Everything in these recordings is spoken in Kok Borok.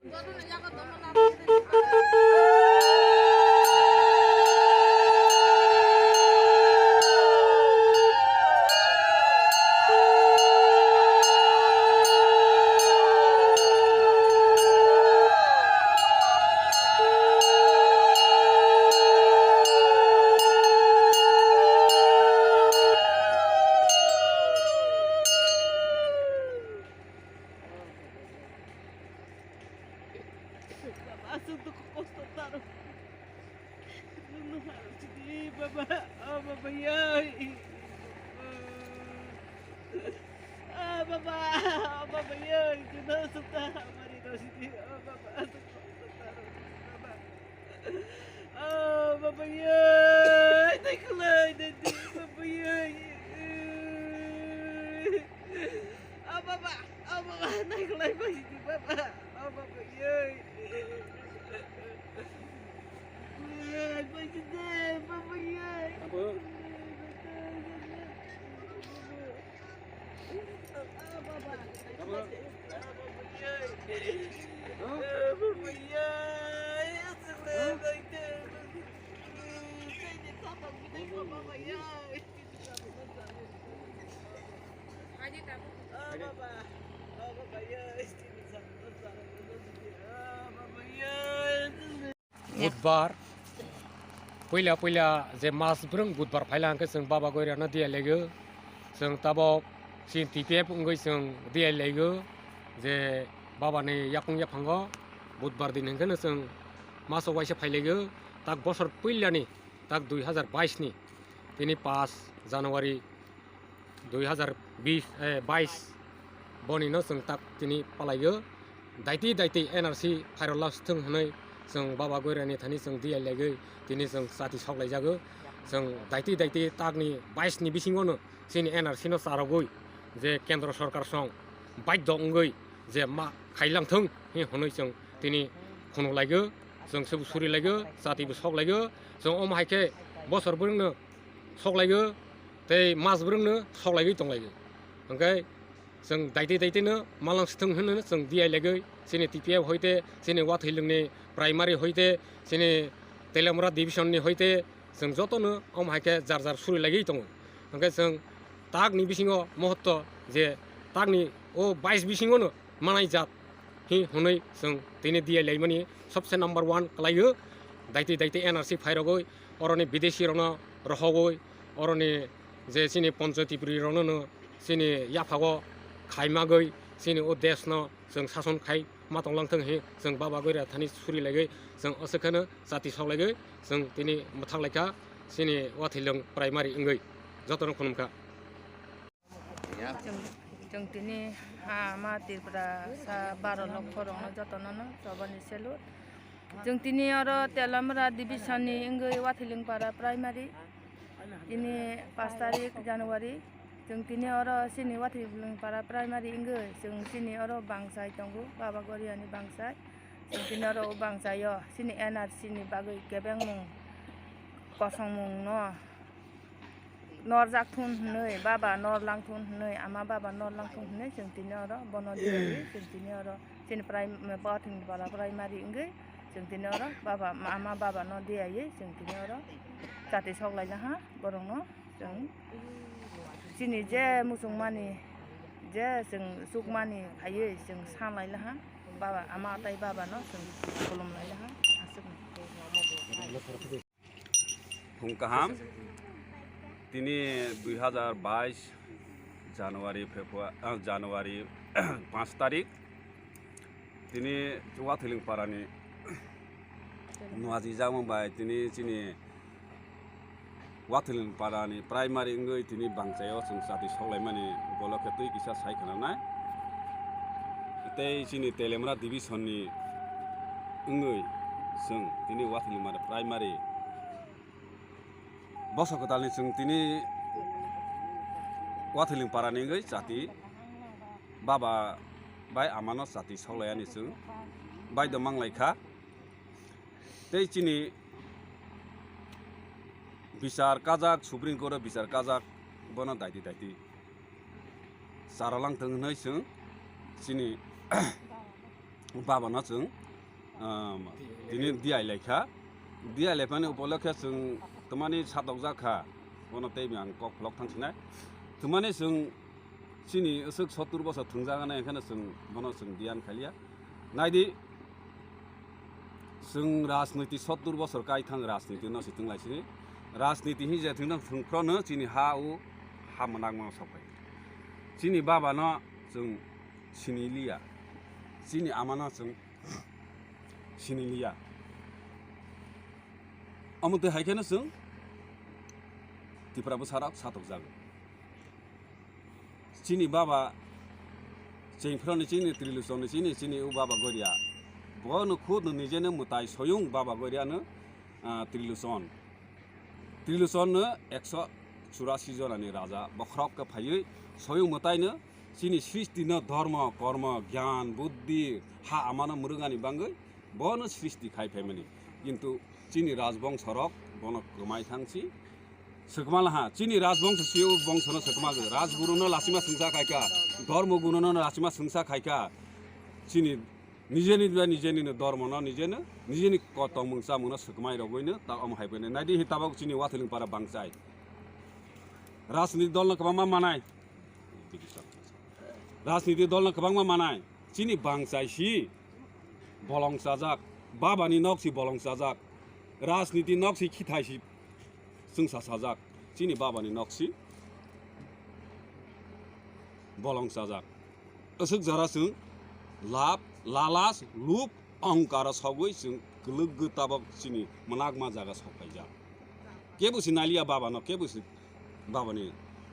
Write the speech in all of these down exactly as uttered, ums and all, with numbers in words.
Baba, aswk dukhu kosto taro. Nwng harok sidi, baba, o baba, yai. O baba, o baba, yai. Nwng aswk ta hamari rw sidi, o baba, aswk kosto taro, baba. O baba, yai. Naikolai, nai, baba, yai. O baba, o baba, naikolai bai di baba, o baba, yai. Bai di de, baba, yai. Abo. O baba. Abo. O baba, yai. O baba, yai. O baba, yai. Budbar, puila puila je mas bwrwng budbar phaila hwnkhe chwng Baba Goirano diya lego. Chwng tabok chini T P F wngwi chwng diya lego je Baba ni yakung yaphango budbar din hwnkhe no chwng maso waisa phai lego. Tak bosor puilani tak dui hazar bais ni tini pash January dui hazar bis, eh, bais boni no chwng tak tini palaigo. Daiti daiti N R C phairok last thung hwnwi chwng Baba Goirani thani chwng diya laiwi tini chwng chati sok laijago. Chwng daiti daiti takni bais ni bisingo no chini N R C no charogwi je Kendra Sorkar song baidho wngwi je ma khailang thung hi hwnwi chwng tini khunuk laigo. Chwng se bo suri laigo, chati bo sok laigo. Chwng omo hai khe bosor bwrwngno sok laigo, tei mas bwrwngno sok laigwi tong laigo. Hwnkhe chwng daiti daitino malang sithung hwnwi chwng diya laigo, chini T P F hoite, chini Wathilungni primary hoite, chini Telemura division ni hoite, chwng jotono omo hai khe jar jar suri laigwi tongo. Hwnkhe chwng takni bisingo mohotto je takni o bais bisingono manai jat hi hwnwi chwng tini diya laimani sobse number one kwlaio. Daiti daiti N R C phairogwi oroni bidesi rokno rohogwi oroni je chini ponchoti puri rokno no chini yaphago khaimagwi chini o desh no chwng sason khai ma tonglang thung hi chwng Baba Goira thani suri laigwi chwng aswk kheno chati sok laigwi chwng tini mwthak laikha chini Wathilung primary wngwi jotono khunum kha. Chwng, chwng tini ha ma Tripura sa baro lok khorokno jotono no chobani salute. Chwng tini oro Telamura division ni wngwi Wathilingpara primary. Tini pash tarik January. Chwng tini oro chini Wathilingpara primary wngwi chwng chini oro bangsai tongo, Baba Goriani bangsai. Chwng tini oro o bangsaio chini N R C ni bagwi kebengmung kosongmung no norjak thun hwnwi, baba norlang thun hwnwi, ama baba norlang thun hwnwi chwng tini oro bono diyawi chwng tini oro chini prim-, Wathilingpara primary wngwi chwng tini oro baba, ama baba no diyawi chwng tini oro chati sok laina ha borokno chwng chini je muchungmani je chwng chukmani phaiwi chwng san laina ha baba, ama tei baba no chwng khulum laina ha aswkno. Phung kaham, tini dui hazar bais January, February, ah, January panch tarik, tini Wathilingpara ni nuaji jamung bai tini chini Wathilingpara ni primary wngwi tini bangsaio chwng chati soklaimani bolokhe twi kisa sai khwnanai. Tei chini Telemra division ni wngwi chwng tini Wathilingpara primary Boso kwtalni chwng tini Wathwilwng parani wngwi chati baba bai amano chati soklaiyani chwng baidho manglaikha. Tei chini bichar kajak, Supreme Court o bichar kajak, bono daiti daiti chara langthwng hwnwi chwng chini Baba no chwng, um, tini diai lai kha. Diai lai phani upolokhe chwng twmani satokjak kha. Bono tei ang kok phlok thang sinai. Twmani chwng chini aswk sottur bosor thwngjak anai, enkheno chwng bono chwng diyan khaliya. Naidi, chwng rajniti sottur bosor kai thang rajniti no si thwng lai sini. Rajniti hi je thwng thang phrono chini ha u ha mwnakma sok pai. Chini baba no chwng sini liya. Chini ama no chwng sini liya. Omo twi hai kheno chwng Tipra bwsarok satokjago. Chini baba chengphroni chini Trilochon ni chini, chini u baba Goria. Bono khud no nijeno mwtai soyung baba Goria no, ah, Trilochon. Trilochon no ekso churasi jona ni raja bokhorok khe phaiwi soyung mwtai no chini srishti no dharma, korma, gyan, buddhi, ha ama no mwrwngani bangwi bono srishti khai phaimani. Kintu chini rajbongso rok bono kwmai thangsi. Swkmalaha, chini rajbongso si u bongsono swkmago. Rajguruno lachima swngsa khaikha, dhormo gunono lachima swngsa khaikha. Chini nijeni ba nijeni no dhormono nijeno, nijeni kotong mungsa mungno swkmai rogwino ta omo hai bwino. Naidi hi tabok chini Wathiling para bangchai. Rajniti dolno kwbangma manai. Rajniti dolno kwbangma manai. Chini bangchai si bolong chajak, babani nok si bolong chajak, rajniti nok si khithai si chwngsa sajak, chini babani nok si bolong chajak. Aswk jora chwng lab, lalas, lub, ahongkaro sogwi chwng kwlwkgwi tabok chini mwnakma jaga sok phaijak. Kebo si naliya babano, kebo si babani,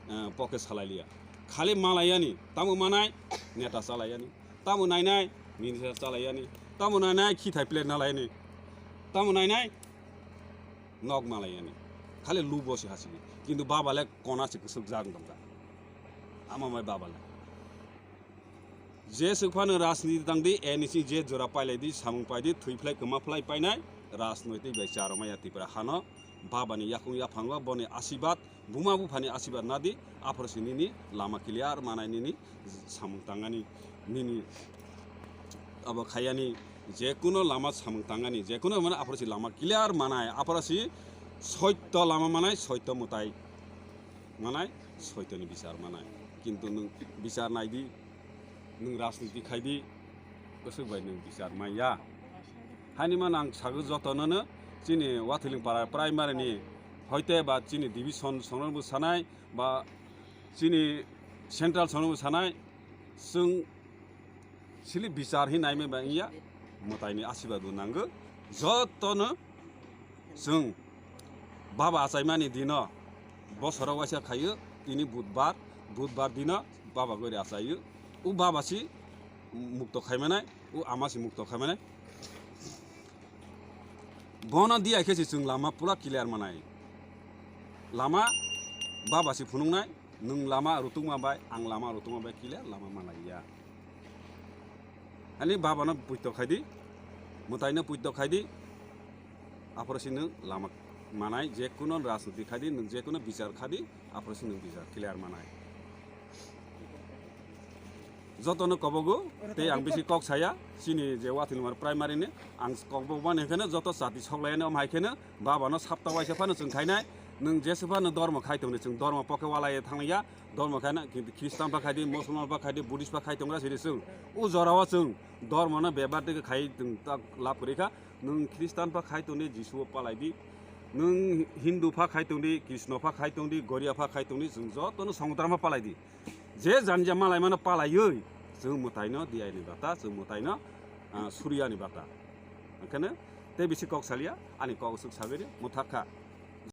eh, poke salailiya. Khali malayani, tamo manai neta chalaiyani, tamo nainai minister chalaiyani, tamo nainai khithai plate nalaiyani, tamo nainai nok malaiyani. Khali lubo si hasigi. Kintu baba le kona si kwswk jak tongkha. Ama mai baba le. Je swk phano rajniti tang di, e nisi je jora pailai di, samung pai di, thwi phlai kwma phlai painai, rajnoitik bai cha rwmaya Tripura hano, babani yakung yaphango boni asibad, buma buphani asibad nadi, aphoro si nini lama clear manai nini samung tangani, nini abo khayani, je kuno lama samung tangani, je kuno mane aphoro si lama clear manai, aphoro si soito lama manai, soito mwtai manai, soitoni bichar manai. Kintu nwng bichar nai di, nwng rajniti khai di, bwswk bai nwng bichar manya. Haini mano ang sago jotonono chini Wathiling para primary ni hoite ba chini division songno bo sanai ba chini central songno bo sanai, chwng sili bichar hi naimai ba wngya, mwtaini asibad bo nango. Jotono chwng baba achaimani dino bosoro waisa khaio, tini budbar, budbar dino baba gori achaio. U baba si mukto khaimanai, u ama si mukto khaimanai. Bono diya khe si chwng lama pura clear manai. Lama baba si phunuknai, nwng lama rutungma bai, ang lama rutungma bai clear lama manai ya. Ani baba no puito khai di, mwtai no puito khai di, aphoro si nwng lama manai, je kuno rajniti khai di, nwng je kuno bichar khai di, aphoro si nwng bichar clear manai. Jotono kobogo, tei ang bisi kok saya, chini je Wathiling para primary ni, ang kokbok mani hwnkhe joto chati soklaiyani om hai kheno, baba no sapta waisa phano chwng khainai, nwng jesa phano dormo khai tongni chwng dormo poke walai thangya, dormo khaina, kintu Christian pha khai di, Musulman pha khai di, Buddhist pha khai tongra siri chwng. O jorao chwng dormo no bebar de khai tong ta lab kwrwi kha, nwng Christian pha khai tongni Jisu o palai di, nwng Hindu pha khai tongdi, Krishna pha khai tongdi, Goria pha khai tongdi, chwng jotono Songotram pha palai di. Je janja malai mano palaiwi, chwng mwtai no diyaini bata, chwng mwtai no, ah, suriyani bata. Onkhe tei bisi kok salia, ani kok swk sagwi di, mwthak kha.